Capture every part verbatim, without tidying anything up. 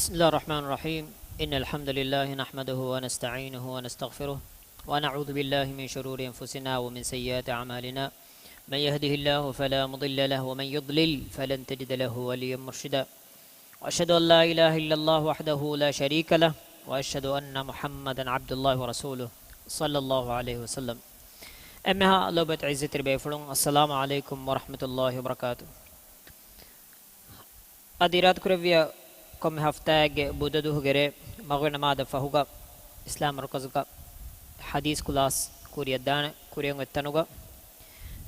بسم الله الرحمن الرحيم. إن الحمد لله نحمده ونستعينه ونستغفره، ونعوذ بالله من شرور أنفسنا ومن سيئات أعمالنا. من يهده الله فلا مضل له، ومن يضلل فلن تجد له وليا مرشدا. وأشهد أن لا إله إلا الله وحده لا شريك له، وأشهد أن محمدا عبد الله ورسوله، صلى الله عليه وسلم. އެންމެހާ ލޯބިވެތި ޢިއްޒަތްތެރި ބޭފުޅުން، السلام عليكم ورحمة الله وبركاته. އަދި އިރާދަކުރެއްވިޔާ ކޮންމެ ހަފްތާއެއްގެ ބުދަ ދުވަހުގެ ރޭ މަޣްރިބް ނަމާދަށް ފަހުގަ އިސްލާމް މަރުކަޒުގަ ޙަދީޘް ކްލާސް ކުރިއަށްދާނެ. ކުރިއަށް އޮތް ތަނުގަ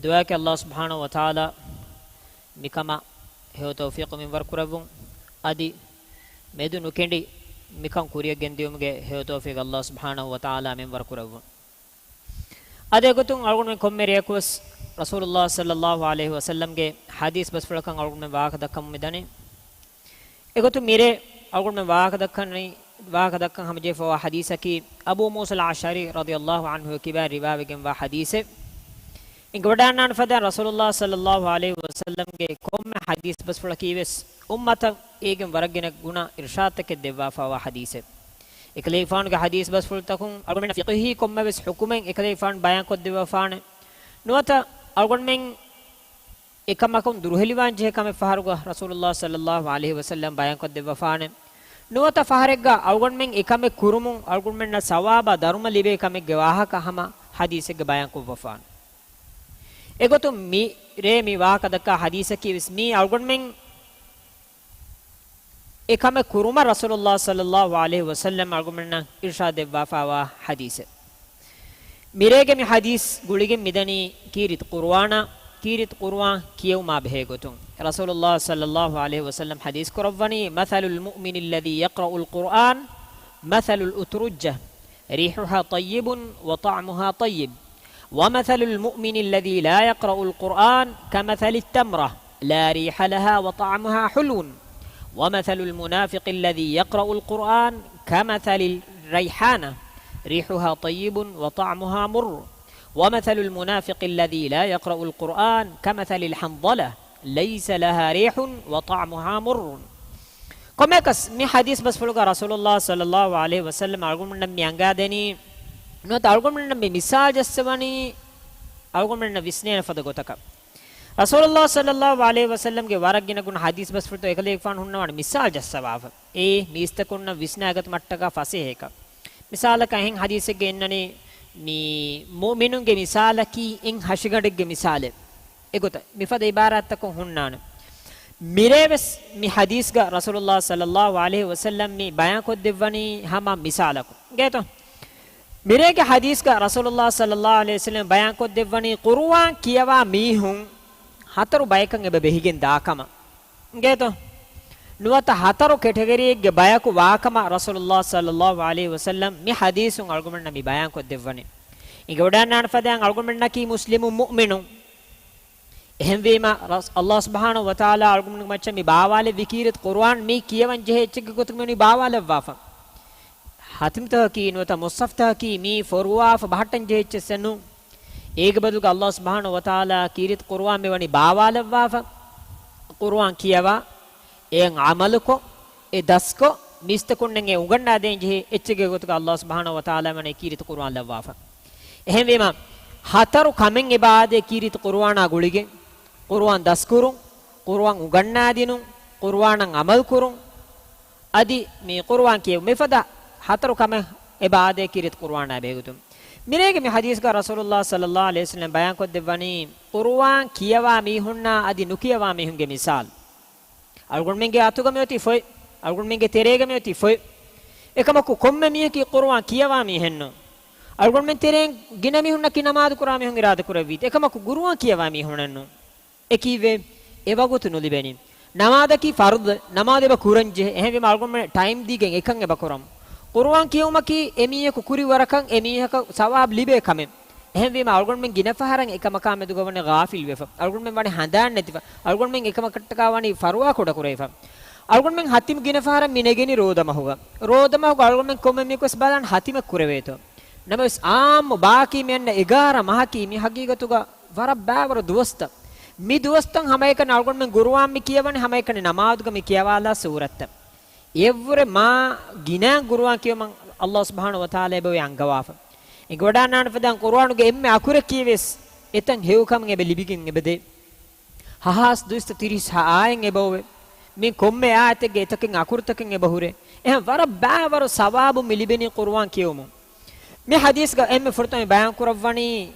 ދުޢާއަކީ ﷲ ސުބްޙާނަހޫ ވަތަޢާލާ މިކަމަށް ހެޔޮ ތައުފީޤު މިންވަރު ކުރެއްވުން. އަދި މެދު ނުކެނޑި މިކަން ކުރިއަށް ގެންދިޔުމުގެ ހެޔޮ ތައުފީޤު ﷲ ސުބްޙާނަހޫ ވަތަޢާލާ މިންވަރު ކުރެއްވުން. އަދި އެގޮތުން އަޅުގަނޑުމެން ކޮންމެ ރެޔަކުވެސް ރަސޫލުﷲ ޞައްލަﷲު ޢަލައިހި ވަސައްލަމްގެ ޙަދީޘް ބަސްފުޅަކަށް އަޅުގަނޑުމެން ވާހަކަ ދައްކަމުން މިދަނީ. އެގޮތުން މިރޭ އަޅުގަނޑުމެން ވާހަކަ ދައްކަނީ، ވާހަކަ ދައްކަން ހަމަޖެހިފައިވާ ޙަދީޘަކީ އަބޫ މޫސަލް އަޝްޢަރީ ރަޟިޔަﷲު ޢަންހު ކިބާ ރިވާވެގެންވާ ޙަދީޘެއް. އިނގިވަޑައިގަންނާނެ ފަދައިން ރަސޫލުﷲ ޞައްލަﷲު ޢަލައިހި ވަސައްލަމްގެ ކޮންމެ ޙަދީޘް ބަސްފުޅަކީވެސް އުއްމަތަށް އޭގެން ވަރަށް ގިނަ ގުނަ އިރުޝާދުތަކެއް ދެއްވާފައިވާ ޙަދީޘެއް. އެކަލޭގެފާނުގެ ޙަދީޘް ބަސްފުޅުތަކުން އަޅުގަނޑުމެންނަށް ފިޤުހީ ކޮންމެވެސް ޙުކުމެއް އެކަލޭގެފާނު ބަޔާންކޮށްދެއްވާފާނެ. ނުވަތަ އަޅުގަނޑުމެން އެކަމަކުން ދުރުހެލިވާން ޖެހޭ ކަމެއް ފަހަރުގަ ރަސޫލުﷲ ޞައްލަﷲު ޢަލައިހި ވަސައްލަމް ބަޔާންކޮށްދެއްވާފާނެ. ނުވަތަ ފަހަރެއްގަ އަޅުގަނޑުމެން އެކަމެއް ކުރުމުން އަޅުގަނޑުމެންނަށް ސަވާބާ ދަރުމަ ލިބޭ ކަމެއްގެ ވާހަކަ ހަމަ ޙަދީޘެއްގަ ބަޔާންކޮށްފާނެ. އެގޮތުން މި ރޭ މި ވާހަކަ ދައްކާ ޙަދީޘަކީވެސް މީ އަޅުގަނޑުމެން އެ ކަމެއް ކުރުމަށް ރަސޫލުﷲ ޞައްލަﷲު ޢަލައިހި ވަސައްލަމް އަޅުގަނޑުމެންނަށް އިރުޝާދު ދެއްވާފައިވާ ޙަދީޘެއް. މިރޭގެ މި ޙަދީޘް ގުޅިގެން މިދަނީ ކީރިތި ޤުރުއާނާ، ކީރިތި ޤުރުއާން ކިޔެވުމާ ބެހޭ ގޮތުން. ރަސޫލުﷲ ޞައްލަﷲު ޢަލައިހި ވަސައްލަމް ޙަދީޘް ކުރައްވަނީ، مَثَلُ الْمُؤْمِنِ الَّذِي يَقْرَأُ الْقُرْآنَ مَثَلُ الْأُتْرُجَّةِ، رِيحُهَا طَيِّبٌ وَطَعْمُهَا طَيِّبٌ، وَمَثَلُ الْمُؤْمِنِ الَّذِي لَا يَقْرَأُ الْقُرْآنَ كَمَثَلِ التَّمْرَةِ، لَا رِيحَ لَهَا وَطَعْمُهَا حُلْوٌ، وَمَثَلُ الْمُنَافِقِ الَّذِي يَقْرَأُ الْقُرْآنَ كَمَثَلِ الرَّيْحَانَةِ، رِيحُهَا طَيِّبٌ وَطَعْمُهَا مُرٌّ، وَمَثَلُ الْمُنَافِقِ الَّذِي لَا يَقْرَأُ الْقُرْآنَ كَمَثَلِ الْحَنْظَلَةِ، لَيْسَ لَهَا رِيحٌ وَطَعْمُهَا مُرٌّ. ކޮންމެއަކަސް މި ޙަދީޘް ބަސްފުޅުގަ ރަސޫލުﷲ ޞައްލަﷲު ޢަލައިހި ވަސައްލަމް އަޅުގަނޑުމެންނަށް މި އަންގާދެނީ، ނުވަތަ އަޅުގަނޑުމެންނަށް މި މިސާލު ޖައްސަވަނީ އަޅުގަނޑުމެންނަށް ވިސްނޭނެ ފަދަ ގޮތަކަށް. ރަސޫލުﷲ ޞައްލަﷲު ޢަލައިހި ވަސައްލަމްގެ ވަރަށް ގިނަ ގުނަ ޙަދީޘް ބަސްފުޅުތައް އެކަލޭގެފާނު ހުންނަވާނެ މިސާލު ޖައްސަވާފަ. އެއީ މީސްތަކުންނަށް ވިސްނާގަތުމަށްޓަކާ ފަސޭހައަކަށް. މިސާލަކަށް އެހެން ޙަދީޘެއްގަ އިންނަނީ، މި މުއުމިނުންގެ މިސާލަކީ އެއް ހަށިގަނޑެއްގެ މިސާލެއް. އެގޮތަށް މިފަދަ އިބާރާތްތަކުން ހުންނާނެ. މިރޭވެސް މި ޙަދީޘްގަ ރަސޫލުﷲ ޞައްލަﷲު ޢަލައިހި ވަސައްލަމް މި ބަޔާންކޮށްދެއްވަނީ ހަމަ މިސާލަކުން. އިނގޭތޯ؟ މިރޭގެ ޙަދީޘްގަ ރަސޫލުﷲ ޞައްލަﷲު ޢަލައިހި ވަސައްލަމް ބަޔާންކޮށްދެއްވަނީ ޤުރުއާން ކިޔަވާ މީހުން ހަތަރު ބަޔަކަށް އެބަ ބެހިގެން ދާކަމަށް. އިނގޭތޯ؟ ނުވަތަ ހަތަރު ކެޓަގަރީއެއްގެ ބަޔަކު ވާކަމަށް ރަސޫލުﷲ ޞައްލަﷲު ޢަލައިހި ވަސައްލަމް މި ޙަދީޘުން އަޅުގަނޑުމެންނަށް މި ބަޔާންކޮށްދެއްވަނީ. އިނގިވަޑައިގަންނާނެ ފަދައިން އަޅުގަނޑުމެންނަކީ މުސްލިމު މުއުމިނުން. އެހެންވީމަ، ރަސް-، ﷲ ސުބްޙާނަހޫ ވަތަޢާލާ އަޅުގަނޑުމެންގެ މައްޗަށް މި ބާވާލެއްވި ކީރިތި ޤުރުއާން މީ ކިޔަވަން ޖެހޭ އެއްޗެއްގެ ގޮތުގަ މިވަނީ ބާވާލައްވާފަ. ހަތިމްތަކަކީ ނުވަތަ މުޞްޙަފްތަކަކީ މީ ފޮރުވާފަ ބަހައްޓަން ޖެހޭ އެއްޗެއްސެއް ނޫން. އޭގެ ބަދަލުގަ ﷲ ސުބްޙާނަހޫ ވަތަޢާލާ ކީރިތި ޤުރުއާން މިވަނީ ބާވާލައްވާފަ. ޤުރުއާން ކިޔަވާ، އެއަށް ޢަމަލުކޮށް، އެ ދަސްކޮށް، މީސްތަކުންނަށް އެ އުނގަންނާދޭން ޖެހޭ އެއްޗެއްގެ ގޮތުގަ ﷲ ސުބްޙާނަހޫ ވަތަޢާލާ ވަނީ ކީރިތި ޤުރުއާން ލައްވާފަ. އެހެންވީމަ، ހަތަރު ކަމެއް އެބަ އާދޭ ކީރިތި ޤުރުއާނާ ގުޅިގެން، ޤުރުއާން ދަސްކުރުން، ޤުރުއާން އުނގަންނާދިނުން، ޤުރުއާނަށް ޢަމަލުކުރުން، އަދި މި ޤުރުއާން ކިޔެވުން. މިފަދަ ހަތަރު ކަމެއް އެބަ އާދޭ ކީރިތި ޤުރުއާނާ ބެހޭގޮތުން. މިރޭގެ މި ޙަދީޘްގަ ރަސޫލުﷲ ޞައްލަﷲު ޢަލައިހި ވަސައްލަމް ބަޔާންކޮށްދެއްވަނީ، ޤުރުއާން ކިޔަވާ މީހުންނާ އަދި ނުކިޔަވާ މީހުންގެ މިސާލު. އަޅުގަނޑުމެންގެ އަތުގަ މިއޮތީ ފޮތް، އަޅުގަނޑުމެންގެ ތެރޭގަ މިއޮތީ ފޮތް. އެކަމަކު ކޮންމެ މީހަކީ ޤުރުއާން ކިޔަވާ މީހެއްނު. އަޅުގަނޑުމެން ތެރޭން ގިނަ މީހުންނަކީ ނަމާދު ކުރާ މީހުން އިރާދަކުރެއްވީތީ. އެކަމަކު ޤުރުއާން ކިޔަވާ މީހުނެއްނު. އެކީވެ، އެ ވަގުތު ނުލިބެނީ. ނަމާދަކީ ފަރުޟެއް، ނަމާދު އެބަ ކުރަންޖެހޭ. އެހެންވީމަ އަޅުގަނޑުމެން ޓައިމް ދީގެން އެކަން އެބަ ކުރަމު. ޤުރުއާން ކިޔެވުމަކީ އެ މީހަކު ކުރި ވަރަކަށް އެ މީހަކަށް ސަވާބު ލިބޭ ކަމެއް. އެހެންވީމަ އަޅުގަނޑުމެން ގިނަ ފަހަރަށް އެކަމަކާ މެދުގަ ވަނީ ޣާފިލް ވެފަ. އަޅުގަނޑުމެން ވަނީ ހަނދާން ނެތިފަ. އަޅުގަނޑުމެން އެކަމަކަށްޓަކާ ވަނީ ފަރުވާ ކުޑަކުރެވިފަ. އަޅުގަނޑުމެން ހަތިމް ގިނަ ފަހަރަށް މި ނެގެނީ ރޯދަމަހުގަ. ރޯދަމަހުގަ އަޅުގަނޑުމެން ކޮންމެ މީހަކުވެސް ބަލާން ހަތިމެއް ކުރެވޭތޯ. ނަމަވެސް އާއްމު ބާކީ މި އަންނަ އެގާރަ މަހަކީ މި ހަގީގަތުގަ ވަރަށް ބައިވަރު ދުވަސްތައް. މި ދުވަސްތައް ހަމައެކަނި އަޅުގަނޑުމެން ޤުރުއާން މި ކިޔަވަނީ ހަމައެކަނި ނަމާދުގަ މި ކިޔަވާލާ ސޫރަތްތައް. އެއަށްވުރެ މާ ގިނަ ގުރުއާން ކިޔުމަށް ﷲ ސުބްޙާނަހޫ ވަތަޢާލާ އެބަ އޮތް އަންގަވާފަ. އެނގިވަޑާންނާނެ ފަދައިން ޤުރުއާނުގެ އެންމެ އަކުރަކީ ވެސް އެތަން ހެޔޮކަމެއް އެބަ ލިބިގެން އެބަދޭ. ހަހާސް ދުއިސައްތަ ތިރީސް ހަ އާޔަތް އެބަ އޮވޭ. މި ކޮންމެ އާޔަތެއްގެ އެތަކެއް އަކުރުތަކެއް އެބަ ހުރޭ. އެހެން ވަރަށް ބައިވަރު ސަވާބު މި ލިބެނީ ޤުރުއާން ކިޔެވުމުން. މި ޙަދީޘްގަ އެންމެ ފުރަތަމަ ބަޔާން ކުރައްވަނީ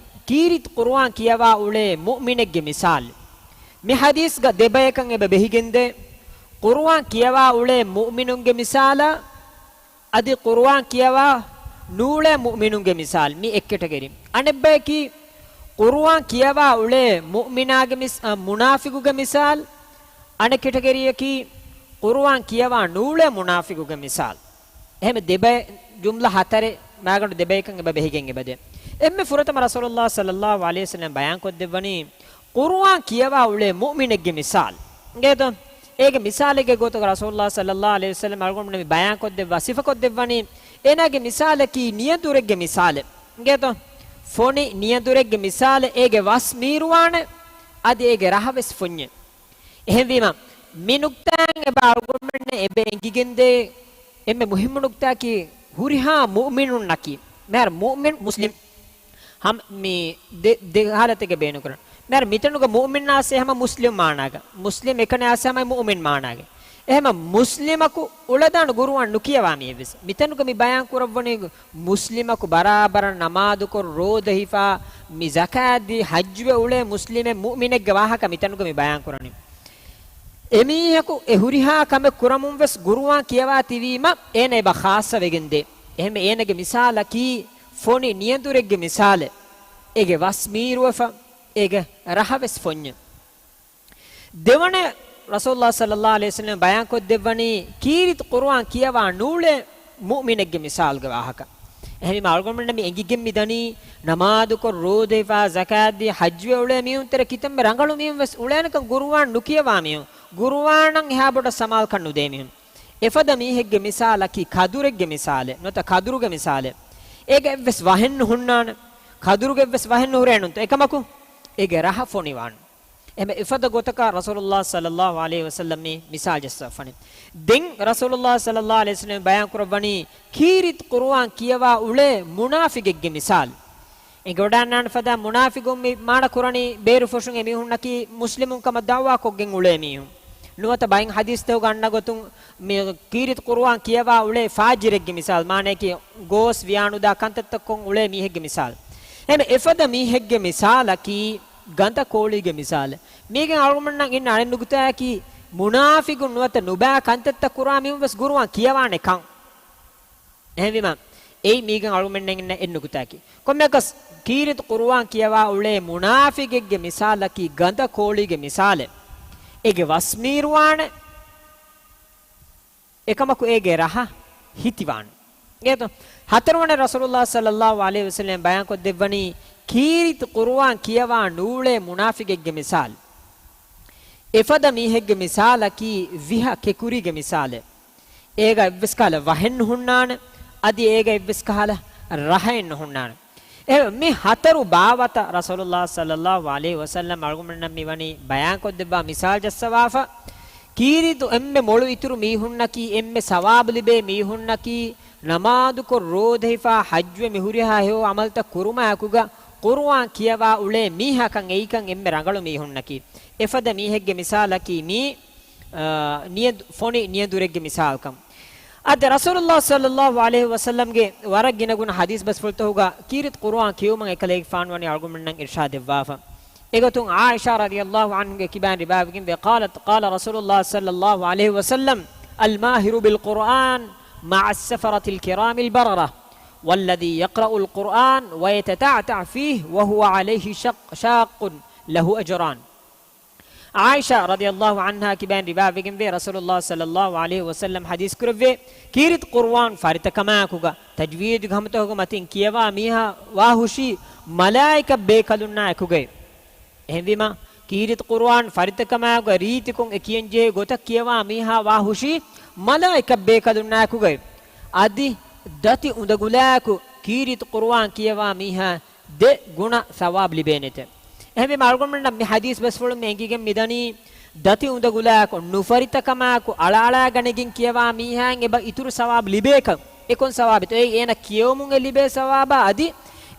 ކީރިތި ޤުރުއާން ކިޔަވާ އުޅޭ މުއުމިނެއްގެ މިސާލު. މި ޙަދީޘްގަ ދެބަޔަކަށް އެބަ ބެހިގެންދޭ. ޤުރުއާން ކިޔަވާ އުޅޭ މުއުމިނުންގެ މިސާލާ، އަދި ޤުރުއާން ކިޔަވާ ނޫޅޭ މުއުމިނުންގެ މިސާލު. މި އެއް ކެޓަގަރީ. އަނެއްބަޔަކީ، ޤުރުއާން ކިޔަވާ އުޅޭ މުއުމިނާގެ މިސް-، އަ، މުނާފިޤުގެ މިސާލު. އަނެއް ކެޓަގަރީއަކީ، ޤުރުއާން ކިޔަވާ ނޫޅޭ މުނާފިޤުގެ މިސާލު. އެހެން ދެބައި ޖުމްލަ ހަތަރެއް މާގަނޑު ދެބަޔަކަށް އެބަ ބެހިގެން އެބަދޭ. އެންމެ ފުރަތަމަ ރަސޫލުﷲ ޞައްލަﷲ ޢަލައިހި ވަސައްލަމް ބަޔާންކޮށްދެއްވަނީ، ޤުރުއާން ކިޔަވާ އުޅޭ މުއުމިނެއްގެ މިސާލު. އިނގޭތޯ؟ އޭގެ މިސާލެއްގެ ގޮތުގަ ރަސޫލުﷲ ޞައްލަﷲ ޢަލައިހި ވަސައްލަމް އަޅުގަނޑުމެންނަށް މި ބަޔާންކޮށްދެއްވާ ސިފަކޮށްދެއްވަނީ، އޭނާގެ މިސާލަކީ ނިޔަދުރެއްގެ މިސާލެއް. އިނގޭތޯ؟ ފޮނި ނިޔަދުރެއްގެ މިސާލެއް. އޭގެ ވަސް މީރުވާނެ، އަދި އޭގެ ރަހަވެސް ފޮންޏެއް. އެހެންވީމަ، މި ނުކްތާއިން އެބަ އަޅުގަނޑުމެންނަށް އެބަ އެނގިގެންދޭ އެންމެ މުހިއްމު ނުކްތާއަކީ، ހުރިހާ މުއުމިނުންނަކީ، މޭރު މުއުމިން މުސްލިމް ހަމަ މި ދެ، ދެ ހާލަތެއްގަ ބޭނުންކުރަން. މޭރު މިތަނުގަ މުއުމިން އައިސް ހަމަ މުސްލިމް މާނާގަ، މުސްލިމް އެކަނި އައިސް ހަމަ މުއުމިން މާނާގަ. އެހެމަ މުސްލިމަކު އުޅެދާނެ ޤުރުއާން ނުކިޔަވާ މީހެއްވެސް. މިތަނުގަ މި ބަޔާން ކުރައްވަނީ މުސްލިމަކު ބަރާބަރަށް ނަމާދުކޮށް، ރޯދަ ހިފާ، މި ޒަކާތްދީ، ޙައްޖުވެ އުޅޭ މުސްލިމެއް މުއުމިނެއްގެ ވާހަކަ މިތަނުގަ މި ބަޔާން ކުރަނީ. އެމީހަކު އެ ހުރިހާ ކަމެއް ކުރަމުން ވެސް ޤުރުއާން ކިޔަވާ ތިބީމަ، އޭނަ އެބަ ޚާއްޞަވެގެންދޭ. އެހެންވެ އޭނަގެ މިސާލަކީ، ފޮނި ނިޔަދުރެއްގެ މިސާލެއް. އޭގެ ވަސް މީރުވެފަ، އޭގެ ރަހަވެސް ފޮންޏެއް. ދެވަނަ ރަސޫލުﷲ ޞައްލަﷲ ޢަލައިހި ވަސައްލަމް ބަޔާންކޮށްދެއްވަނީ، ކީރިތި ޤުރުއާން ކިޔަވާ ނޫޅޭ މުއުމިނެއްގެ މިސާލުގެ ވާހަކަ. އެހެންވީމަ އަޅުގަނޑުމެންނަށް މި އެނގިގެން މިދަނީ، ނަމާދުކޮށް، ރޯދަ ހިފާ، ޒަކާތްދީ، ޙައްޖުވެ އުޅޭ މީހުން ތެރެ ކިތަންމެ ރަނގަޅު މީހުން ވެސް އުޅޭނެކަން، ޤުރުއާން ނުކިޔަވާ މީހުން، ޤުރުއާނަށް އެހާ ބޮޑަށް ސަމާލުކަން ނުދޭ މީހުން. އެފަދަ މީހެއްގެ މިސާލަކީ ކަދުރެއްގެ މިސާލެއް، ނުވަތަ ކަދުރުގެ މިސާލެއް. އޭގަ އެއްވެސް ވަހެއް ނުހުންނާނެ. ކަދުރުގެ އެއްވެސް ވަހެއް ނުހުރޭ ނޫންތޯ. އެކަމަކު، އޭގެ ރަހަ ފޮނިވާނެ. އެހެން އެފަދަ ގޮތަކަށް ރަސޫލުﷲ ޞައްލަﷲ ޢަލައިހި ވަސައްލަމް މި މިސާލު ޖައްސަވާފަނި. ދެން ރަސޫލުﷲ ޞައްލަﷲ ޢަލައިހި ވަސައްލަމް ބަޔާން ކުރައްވަނީ، ކީރިތި ޤުރުއާން ކިޔަވާ އުޅޭ މުނާފިގެއްގެ މިސާލު. އެނގިވަޑާންނާނެ ފަދަ މުނާފިގުން މި މާނަ ކުރަނީ ބޭރު ފޮށުން އެމީހުންނަކީ މުސްލިމުން ކަމަށް ދަޢުވާ ކޮށްގެން އުޅޭ މީހުން. ނުވަތަ ބައެއް ޙަދީޘްތަކުގަ އަންނަ ގޮތުން މި ކީރިތި ޤުރުއާން ކިޔަވާ އުޅޭ ފާޖިރެއްގެ މިސާލު، މާނަޔަކީ ގޯސް ވިޔާނުދާ ކަންތައްތައް ކޮށް އުޅޭ މީހެއްގެ މިސާލު. އެހެން އެފަދަ މީހެއްގެ މިސާލަކީ ގަނދަ ކޯޅީގެ މިސާލެއް. މީގެން އަޅުގަނޑުމެންނަށް އިންނަ އަނެއް ނުކުތާއަކީ، މުނާފިގުން ނުވަތަ ނުބައި ކަންތައްތައް ކުރާ މީހުން ވެސް ޤުރުއާން ކިޔަވާނެ ކަން. އެހެންވީމަ، އެއީ މީގެން އަޅުގަނޑުމެންނަށް އިންނަ އެއް ނުކުތާއަކީ. ކޮންމެއަކަސް، ކީރިތި ޤުރުއާން ކިޔަވާ އުޅޭ މުނާފިގެއްގެ މިސާލަކީ ގަނދަ ކޯޅީގެ މިސާލެއް. އޭގެ ވަސް މީރުވާނެ. އެކަމަކު އޭގެ ރަހަ ހިތިވާނެ. އޭތޯ؟ ހަތަރުވަނަ ރަސޫލުﷲ ޞައްލަﷲ ޢަލައިހި ވަސައްލަމް ބަޔާންކޮށްދެއްވަނީ، ކީރިތި ޤުރުއާން ކިޔަވާ ނޫޅޭ މުނާފިގެއްގެ މިސާލު. އެފަދަ މީހެއްގެ މިސާލަކީ ވިހަ ކެކުރީގެ މިސާލެއް. އޭގަ އެއްވެސް ކަހަލަ ވަހެއް ނުހުންނާނެ، އަދި އޭގަ އެއްވެސް ކަހަލަ ރަހައެއް ނުހުންނާނެ. އެ، މި ހަތަރު ބާވަތަށް ރަސޫލުﷲ ޞައްލަﷲ ޢަލައިހި ވަސައްލަމް އަޅުގަނޑުމެންނަށް މި ވަނީ ބަޔާންކޮށްދެއްވާ މިސާލު ޖައްސަވާފަ. ކީރިތި އެންމެ މޮޅު އިތުރު މީހުންނަކީ، އެންމެ ސަވާބު ލިބޭ މީހުންނަކީ، ނަމާދުކޮށް، ރޯދަ ހިފާ، ޙައްޖުވެ، މި ހުރިހާ ހެޔޮ ޢަމަލުތައް ކުރުމާއެކުގަ ޤުރުއާން ކިޔަވާ އުޅޭ މީހާކަން އެއީކަން އެންމެ ރަނގަޅު މީހުންނަކީ. އެފަދަ މީހެއްގެ މިސާލަކީ މީ، އާ، ނިޔަދު، ފޮނި ނިޔަދުރެއްގެ މިސާލުކަން. އަދި ރަސޫލުﷲ ޞައްލަﷲ ޢަލައިހި ވަސައްލަމްގެ ވަރަށް ގިނަގުނަ ޙަދީޘް ބަސްފުޅުތަކުގަ ކީރިތި ޤުރުއާން ކިޔުމަށް އެކަލޭގެފާނު ވަނީ އަޅުގަނޑުމެންނަށް އިރްޝާދެއްވާފަ. އެގޮތުން ޢާއިޝާ ރަޟިޔަﷲ ޢަންހަގެ ކިބައިން ރިވާވެގެންވޭ، قالت، قال رسول الله صلى الله عليه وسلم، الماهر بالقرآن مع السفرة الكرام البررة، والذي يقرأ القرآن ويتتعتع فيه وهو عليه شق، شاق، له أجران. ޢާއިޝާ ރަޟިޔަﷲ ޢަންހާ ކިބައިން ރިވާވެގެންވޭ، ރަސޫލުﷲ ޞައްލަﷲ ޢަލައިހި ވަސައްލަމް ޙަދީޘް ކުރެއްވޭ، ކީރިތި ޤުރުއާން ފަރިތަކަމާއެކުގަ، ތަޖްވީދުގެ ހަމަތަކުގަ މަތިން ކިޔަވާ މީހާ ވާހުށީ މަލާއިކަ ބޭކަލުންނާ އެކުގައި. އެހެންވީމަ، ކީރިތި ޤުރުއާން ފަރިތަކަމާއެކުގަ ރީތިކޮށް އެ ކިޔަންޖެހޭ ގޮތަށް ކިޔަވާ މީހާ ވާހުށީ މަލާއިކަ ބޭކަލުންނާ އެކުގައި. އަދި ދަތި އުނދަގުލާއެކު ކީރިތި ޤުރުއާން ކިޔަވާ މީހާ ދެ ގުނަ ސަވާބު ލިބޭނެތެ. އެހެންވީމަ އަޅުގަނޑުމެންނަށް މި ޙަދީޘް ބަސްފުޅުން މި އެނގިގެން މިދަނީ، ދަތި އުނދަގުލާއެކު ނުފަރިތަކަމާއެކު އަޅާއަޅާ ގަނެގެން ކިޔަވާ މީހާއަށް އެބަ އިތުރު ސަވާބު ލިބޭކަން. އެކޮން ސަވާބެއްތޯ؟ އެއީ އޭނަ ކިޔެވުމުން އެ ލިބޭ ސަވާބާ އަދި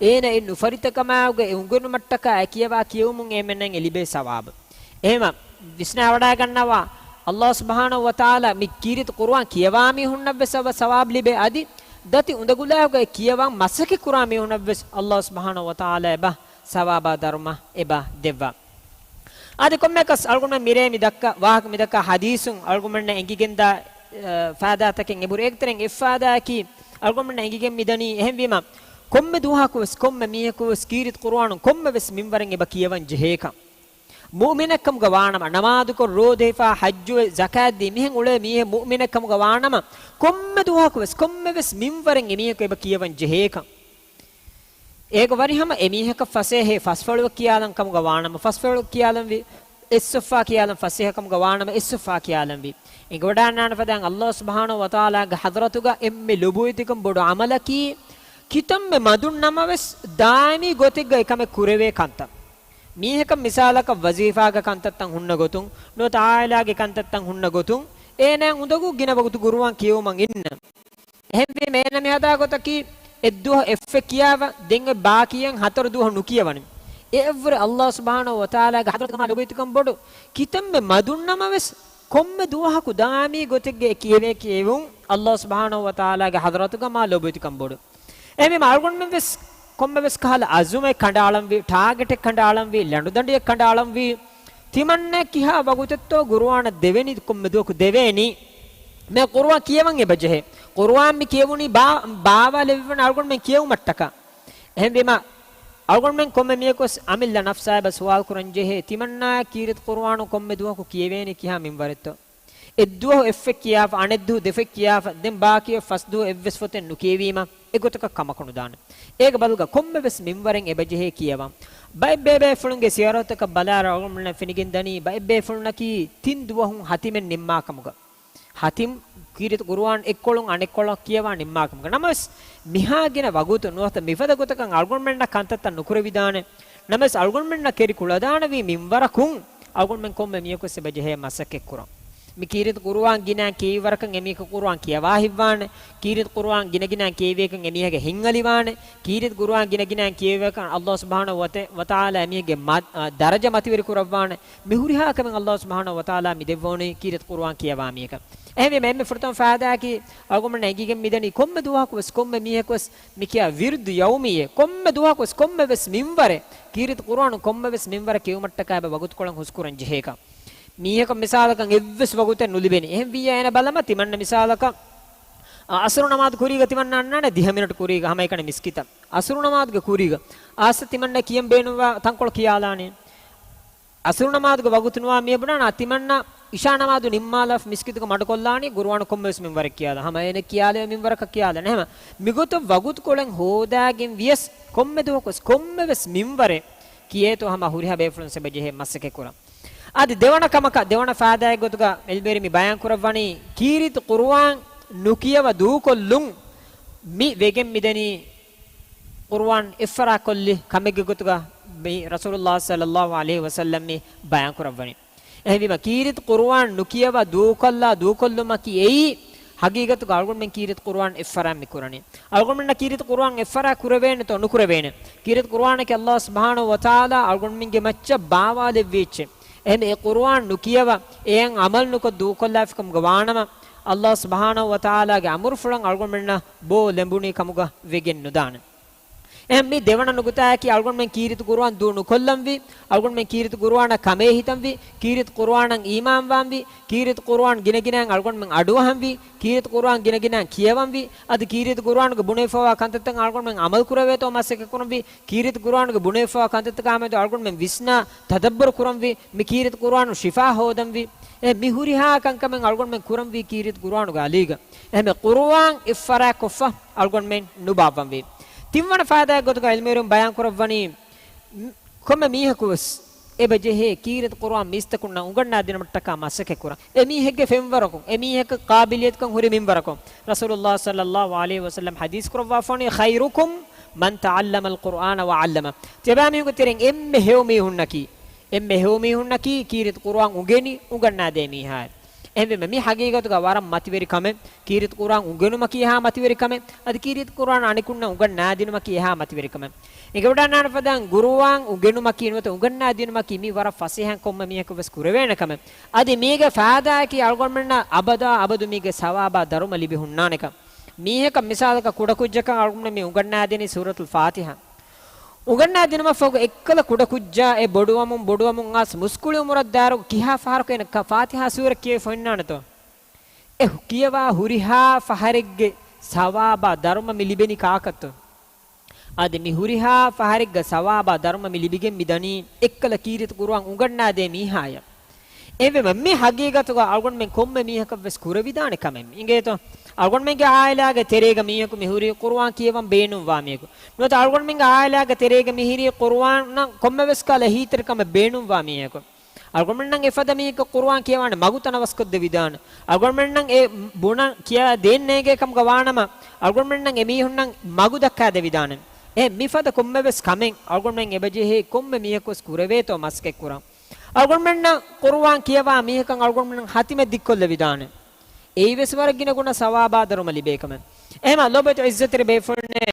އޭނަ އެ ނުފަރިތަކަމާއެކުގަ އެ އުނގެނުމަށްޓަކާ އެ ކިޔަވާ ކިޔެވުމުން އެންމެންނަށް އެ ލިބޭ ސަވާބު. އެހެމަ ވިސްނާވަޑާގަންނަވާ، ﷲ ސުބްޙާނަހޫ ވަތަޢާލާ މި ކީރިތި ޤުރުއާން ކިޔަވާ މީހުންނަށްވެސް އެބަ ސަވާބު ލިބޭ އަދި ދަތި އުނދަގުލާއެކު އެ ކިޔަވަން މަސައްކަތް ކުރާ މީހުންނަށްވެސް ﷲ ސުބްޙާނަހޫ ވަތަޢާލާ އެބަ ސަވާބާ ދަރުމަ އެބަ ދެއްވާ. އަދި ކޮންމެއަކަސް އަޅުގަނޑުމެން މިރޭ މި ދައްކާ ވާހަކަ މި ދައްކާ ޙަދީޘުން އަޅުގަނޑުމެންނަށް އެނގިގެންދާ، އަ، ފާއިދާތަކެއް އެބުރި. އޭގެތެރެއިން އެއް ފާއިދާއަކީ އަޅުގަނޑުމެންނަށް އެނގިގެން މިދަނީ އެހެންވީމަ، ކޮންމެ ދުވަހަކުވެސް ކޮންމެ މީހަކުވެސް ކީރިތި ޤުރުއާނު ކޮންމެވެސް މިންވަރެއް އެބަ ކިޔަވަން ޖެހޭކަން. މުއުމިނެއްކަމުގަ ވާނަމަ، ނަމާދުކޮށް، ރޯދަ ހިފާ، ޙައްޖުވެ، ޒަކާތްދީ މިހެން އުޅޭ މީހެއް މުއުމިނެއްކަމުގަ ވާނަމަ، ކޮންމެ ދުވަހަކުވެސް ކޮންމެވެސް މިންވަރެއް އެމީހަކު އެބަ ކިޔަވަން ޖެހޭކަން. އޭގަ ވަނީ ހަމަ އެމީހަކަށް ފަސޭހަ ފަސްފަޅު ކިޔާލަން ކަމުގަ ވާނަމަ، ފަސްފަޅު ކިޔާލަންވީ، އެއް ސޮފާ ކިޔާލަން ފަސޭހަ ކަމުގަ ވާނަމަ، އެއް ސޮފާ ކިޔާލަންވީ. އެނގިވަޑާންނާނެ ފަދައިން ﷲ ސުބްޙާނަހޫ ވަތަޢާލާގެ ޙަޟްރަތުގަ އެންމެ ލޮބުވެތިކަން ބޮޑު ޢަމަލަކީ، ކިތަންމެ މަދުން ނަމަވެސް ދާއިމީ ގޮތެއްގަ އެކަމެއް ކުރެވޭ ކަންތައް. މީހަކަށް މިސާލަކަށް ވަޒީފާގެ ކަންތައްތައް ހުންނަ ގޮތުން، ނުވަތަ ޢާއިލާގެ ކަންތައްތައް ހުންނަ ގޮތުން، އޭނާ އުނދަގޫ ގިނަ ވަގުތު ޤުރުއާން ކިޔެވުމަށް އިންނަ. އެހެންވީމަ އޭނަ މި ހަދާ ގޮތަކީ، އެއްދުވަހު އެއްފަ ކިޔާފަ، ދެން އޮތް ބާކީއަށް ހަތަރު ދުވަހު ނުކިޔަވަނީ. އެއަށްވުރެ ﷲ ސުބްޙާނަހޫ ވަތަޢާލާގެ ޙަޟްރަތުގަ މާ ލޮބުވެތިކަން ބޮޑު، ކިތަންމެ މަދުން ނަމަވެސް، ކޮންމެ ދުވަހަކު ދާއިމީ ގޮތެއްގަ އެ ކިޔެވޭ ކިޔެވުން، ﷲ ސުބްޙާނަހޫ ވަތަޢާލާގެ ޙަޟްރަތުގަ މާ ލޮބުވެތިކަން ބޮޑު. އެހެންވީމަ އަޅުގަނޑުމެން ވެސް ކޮންމެވެސް ކަހަލަ އަޒުމެއް ކަނޑައަޅަންވީ، ޓާގެޓެއް ކަނޑައަޅަންވީ، ލަނޑުދަނޑިއެއް ކަނޑައަޅަންވީ، ތިމަންނަ ކިހާ ވަގުތެއްތޯ ޤުރުއާނަށް ދެވެނީ، ކޮންމެ ދުވަހަކު ދެވޭނީ؟ މި ޤުރުއާން ކިޔަވަން އެބަޖެހޭ. ޤުރުއާން މި ކިޔެވުނީ ބާ-، ބާވާލެވިވަން އަޅުގަނޑުމެން ކިޔެވުމަށްޓަކާ. އެހެންވީމަ، އަޅުގަނޑުމެން ކޮންމެ މީހަކުވެސް އަމިއްލަ ނަފްސާ އެބަ ސުވާލު ކުރަން ޖެހޭ، ތިމަންނާ ކީރިތި ޤުރުއާނު ކޮންމެ ދުވަހަކު ކިޔެވޭނީ ކިހާ މިންވަރެއްތޯ؟ އެއްދުވަހު އެއްފަ ކިޔާފަ، އަނެއްދުވަހު ދެފަ ކިޔާފަ، ދެން ބާކީ ފަސްދުވަހު އެއްވެސް ފޮތެއް ނުކިޔެވީމަ، އެގޮތަކަށް ކަމަކު ނުދާނެ. އޭގެ ބަދަލުގަ ކޮންމެވެސް މިންވަރެއް އެބަޖެހޭ ކިޔަވަން. ބައެއް ބޭބޭފުޅުންގެ ސިޔަރަތަކަށް ބަލާއިރު އަޅުގަނޑުމެންނަށް ފެނިގެންދަނީ، ބައެއް ބޭފުޅުންނަކީ ތިން ދުވަހުން ހަތިމެއް ނިންމާކަމުގަ. ހަތިމް ކީރިތި ޤުރުއާން އެއްކޮޅުން އަނެއްކޮޅަށް ކިޔަވާ ނިންމާކަމުގަ. ނަމަވެސް، މިހާ ގިނަ ވަގުތު ނުވަތަ މިފަދަ ގޮތަކަށް އަޅުގަނޑުމެންނަށް ކަންތައްތައް ނުކުރެވިދާނެ. ނަމަވެސް، އަޅުގަނޑުމެންނަށް ކެރި ކުޅަދާނަވީ މިންވަރަކުން، އަޅުގަނޑުމެން ކޮންމެ މީހަކުވެސް އެބަޖެހޭ މަސައްކަތްކުރަން. މި ކީރިތި ޤުރުއާން ގިނައިން ކިޔެވިވަރަކަށް އެމީހަކަށް ޤުރުއާން ކިޔަވާ ހިތްވާނެ. ކީރިތި ޤުރުއާން ގިނަގިނައިން ކިޔެވިއްޔަކަށް އެމީހަކަށް ހިތްއަލިވާނެ. ކީރިތި ޤުރުއާން ގިނަގިނައިން ކިޔެވިއްޔަކަށް ﷲ ސުބްޙާނަހޫ ވަތަ-، ވަތަޢާލާ އެމީހެއްގެ މަ-، އަ، ދަރަޖަ މަތިވެރި ކުރައްވާނެ. މި ހުރިހާ ކަމެއް ﷲ ސުބްޙާނަހޫ ވަތަޢާލާ މި ދެއްވަވަނީ ކީރިތި ޤުރުއާން ކިޔަވާ މީހަކަށް. އެހެންވީމަ އެންމެ ފުރަތަމަ ފައިދާއަކީ އަޅުގަނޑުމެންނަށް އެނގިގެން މިދަނީ ކޮންމެ ދުވަހަކުވެސް ކޮންމެ މީހަކުވެސް މިކިޔާ ވިރުދު ޔައުމީއެއް ކޮންމެ ދުވަހަކުވެސް ކޮންމެވެސް މިންވަރެއް ކީރިތި ޤުރުއާނު ކޮންމެވެސް މިންވަރެއް ކިޔެވުމަށްޓަކާ އެބަ ވަގުތުކޮޅަށް ހުސްކުރަން ޖެހޭކަން. މީހަކަށް މިސާލަކަށް އެއްވެސް ވަގުތެއް ނުލިބެނީ. އެހެން ވިއްޔާ އޭނަ ބަލަމާ ތިމަންނަ މިސާލަކަށް، އަ، އަސުރު ނަމާދު ކުރީގަ ތިމަންނަ އަންނާނެ ދިހަ މިނެޓް ކުރީގަ ހަމައެކަނި މިސްކިތަށް. އަސުރު ނަމާދުގެ ކުރީގަ އައިސް ތިމަންނަ ކިޔަން ބޭނުންވާ ތަންކޮޅު ކިޔާލާނީ. އަސުރު ނަމާދުގެ ވަގުތު ނުވާ މިއަށް ބުނާނެ ތިމަންނަ އިޝާ ނަމާދު ނިންމާލާފަ މިސްކިތުގަ މަޑުކޮށްލާނީ ޤުރުއާނު ކޮންމެވެސް މިންވަރެއް ކިޔާލާ. ހަމަ އޭނަ ކިޔާލެވޭ މިންވަރަކަށް ކިޔާލާނެ. ހަމަ މިގޮތަށް ވަގުތުކޮޅެއް ހޯދާގެން ވިޔަސް ކޮންމެ ދުވަހަކުވެސް ކޮންމެވެސް މިންވަރެއް ކިޔޭތޯ ހަމަ ހުރިހާ ބޭފުޅުން އެބަ ޖެހޭ މަސައްކަތް ކުރަން. އަދި ދެވަނަ ކަމަކަށް، ދެވަނަ ފާއިދާއެއް ގޮތުގަ އިލްމުވެރިން މި ބަޔާން ކުރައްވަނީ، ކީރިތި ޤުރުއާން ނުކިޔަވާ ދޫކޮށްލުން މި ވެގެން މިދަނީ ޤުރުއާން އެއްފަރާތްކޮށްލި ކަމެއްގެ ގޮތުގަ މި ރަސޫލުﷲ ޞައްލަﷲ ޢަލައިހި ވަސައްލަމް މި ބަޔާން ކުރައްވަނީ. އެހެންވީމަ، ކީރިތި ޤުރުއާން ނުކިޔަވާ ދޫކޮށްލާ ދޫކޮށްލުމަކީ އެއީ، ހަގީގަތުގަ އަޅުގަނޑުމެން ކީރިތި ޤުރުއާން އެއްފަރާތް މި ކުރަނީ. އަޅުގަނޑުމެންނަށް ކީރިތި ޤުރުއާން އެއްފަރާތް ކުރެވޭނެތޯ ނުކުރެވޭނެ؟ ކީރިތި ޤުރުއާނަކީ ﷲ ސުބްޙާނަހޫ ވަތަޢާލާ އަޅުގަނޑުމެންގެ މައްޗަށް ބާވާލެއްވި އެއްޗެއް. އެހެން އެ ޤުރުއާން ނުކިޔަވާ، އެއަށް ޢަމަލު ނުކޮށް ދޫކޮށްލާފިކަމުގަ ވާނަމަ، ﷲ ސުބްޙާނަހޫ ވަތަޢާލާގެ އަމުރުފުޅަށް އަޅުގަނޑުމެންނަށް ބޯ ލެނބުނީ ކަމުގަ ވެގެން ނުދާނެ. އެހެން މި ދެވަނަ ނުކުތާއަކީ އަޅުގަނޑުމެން ކީރިތި ޤުރުއާން ދޫ ނުކޮށްލަންވީ، އަޅުގަނޑުމެން ކީރިތި ޤުރުއާނަށް ކަމޭހިތަންވީ، ކީރިތި ޤުރުއާނަށް އީމާންވާންވީ، ކީރިތި ޤުރުއާން ގިނަގިނައިން އަޅުގަނޑުމެން އަޑުއަހަންވީ، ކީރިތި ޤުރުއާން ގިނަގިނައިން ކިޔަވަންވީ، އަދި ކީރިތި ޤުރުއާނުގެ ބުނެފަވާ ކަންތައްތައް އަޅުގަނޑުމެން ޢަމަލު ކުރެވޭތޯ މަސައްކަތް ކުރަންވީ، ކީރިތި ޤުރުއާނުގެ ބުނެފަވާ ކަންތައްތަކާ މެދު އަޅުގަނޑުމެން ވިސްނާ ތަދައްބުރު ކުރަންވީ، މި ކީރިތި ޤުރުއާނު ޝިފާ ހޯދަންވީ. އެ މި ހުރިހާ ކަންކަމެއް އަޅުގަނޑުމެން ކުރަންވީ ކީރިތި ޤުރުއާނުގެ އަލީގަ. އެހެންވެ، ޤުރުއާން އެއްފަރާތްކޮށްފަ އަޅުގަނޑުމެން ނުބާއްވަންވީ. ތިންވަނަ ފާއިދާއެއް ގޮތުގަ ޢިލްމުވެރިން ބަޔާން ކުރައްވަނީ، ކޮންމެ މީހަކުވެސް އެބަ ޖެހޭ ކީރިތި ޤުރުއާން މީސްތަކުންނަށް އުނގަންނާދިނުމަށްޓަކާ މަސައްކަތް ކުރަން. އެ މީހެއްގެ ފެންވަރަކުން، އެ މީހަކަށް ޤާބިލިއްޔަތުކަން ހުރި މިންވަރަކުން. ރަސޫލުﷲ ޞައްލަﷲ ޢަލައިހި ވަސައްލަމް ޙަދީޘް ކުރައްވާފަވަނީ، "خيركم من تعلم القرآن وعلمه." ތިޔަބައިމީހުންގެ ތެރެއިން އެންމެ ހެޔޮ މީހުންނަކީ، އެންމެ ހެޔޮ މީހުންނަކީ ކީރިތި ޤުރުއާން އުނގެނި އުނގަންނާދޭ މީހާއެވެ. އެހެންވީމަ މި ޙަޤީޤަތުގަ ވަރަށް މަތިވެރި ކަމެއް، ކީރިތި ޤުރުއާން އުނގެނުމަކީ އެހާ މަތިވެރި ކަމެއް، އަދި ކީރިތި ޤުރުއާން އަނެކުންނަށް އުނގަންނާދިނުމަކީ އެހާ މަތިވެރި ކަމެއް. އެނގިވަޑަންނާނެ ފަދައިން ޤުރުއާން އުނގެނުމަކީ ނުވަތަ އުނގަންނާދިނުމަކީ މީ ވަރަށް ފަސޭހައިން ކޮންމެ މީހަކު ވެސް ކުރެވޭނެ ކަމެއް. އަދި މީގެ ފާއިދާއަކީ އަޅުގަނޑުމެންނަށް އަބަދާ އަބަދު މީގެ ސަވާބާ ދަރުމަ ލިބި ހުންނާނެކަން. މީހަކަށް މިސާލަކަށް ކުޑަކުއްޖަކަށް އަޅުގަނޑުމެން މި އުނގަންނާދެނީ ސޫރަތުލް ފާތިޙާ. އުނގަންނާދިނުމަށްފަހު އެއްކަލަ ކުޑަކުއްޖާ އެ ބޮޑުވަމުން ބޮޑުވަމުން އައިސް މުސްކުޅި އުމުރަށް ދާއިރު ކިހާ ފަހަރަކު އޭނަ ކަ-، ފާތިޙާ ސޫރަ ކިޔެވި ފޮތްނާނެތޯ؟ އެ ކިޔަވާ ހުރިހާ ފަހަރެއްގެ ސަވާބާ ދަރުމަ މި ލިބެނީ ކާކަށްތޯ؟ އަދި މި ހުރިހާ ފަހަރެއްގެ ސަވާބާ ދަރުމަ މި ލިބިގެން މި ދަނީ އެއްކަލަ ކީރިތި ޤުރުއާން އުނގަންނާދޭ މީހާޔަށް. އެހެންވީމަ މި ޙަޤީޤަތުގަ އަޅުގަނޑުމެން ކޮންމެ މީހަކަށް ވެސް ކުރެވިދާނެ ކަމެއް އިނގޭތޯ؟ އަޅުގަނޑުމެންގެ ޢާއިލާގެ ތެރޭގަ މީހަކު މިހުރީ ޤުރުއާން ކިޔަވަން ބޭނުންވާ މީހަކު. ނުވަތަ އަޅުގަނޑުމެންގެ ޢާއިލާގެ ތެރޭގަ މިހިރީ ޤުރުއާނަށް ކޮންމެވެސް ކަހަލަ އެހީތެރިކަމެއް ބޭނުންވާ މީހަކު. އަޅުގަނޑުމެންނަށް އެފަދަ މީހަކަށް ޤުރުއާން ކިޔަވާނެ މަގު ތަނަވަސްކޮށްދެވިދާނެ. އަޅުގަނޑުމެންނަށް އެ ބުނަން ކިޔާ ދޭން ނޭނގޭ ކަމުގަ ވާނަމަ، އަޅުގަނޑުމެންނަށް އެ މީހުންނަށް މަގު ދައްކާދެވިދާނެ. އެ މިފަދަ ކޮންމެވެސް ކަމެއް އަޅުގަނޑުމެން އެބަޖެހޭ ކޮންމެ މީހަކުވެސް ކުރެވޭތޯ މަސައްކަތްކުރަން. އަޅުގަނޑުމެންނަށް ޤުރުއާން ކިޔަވާ މީހަކަށް އަޅުގަނޑުމެން ހަތިމެއް ދިއްކޮށްލެވިދާނެ. އެއީވެސް ވަރަށް ގިނަ ގުނަ ސަވާބާ ދަރުމަ ލިބޭ ކަމެއް. އެހެމަ ލޯބިވެތި ޢިއްޒަތްތެރި ބޭފުޅުންނޭ،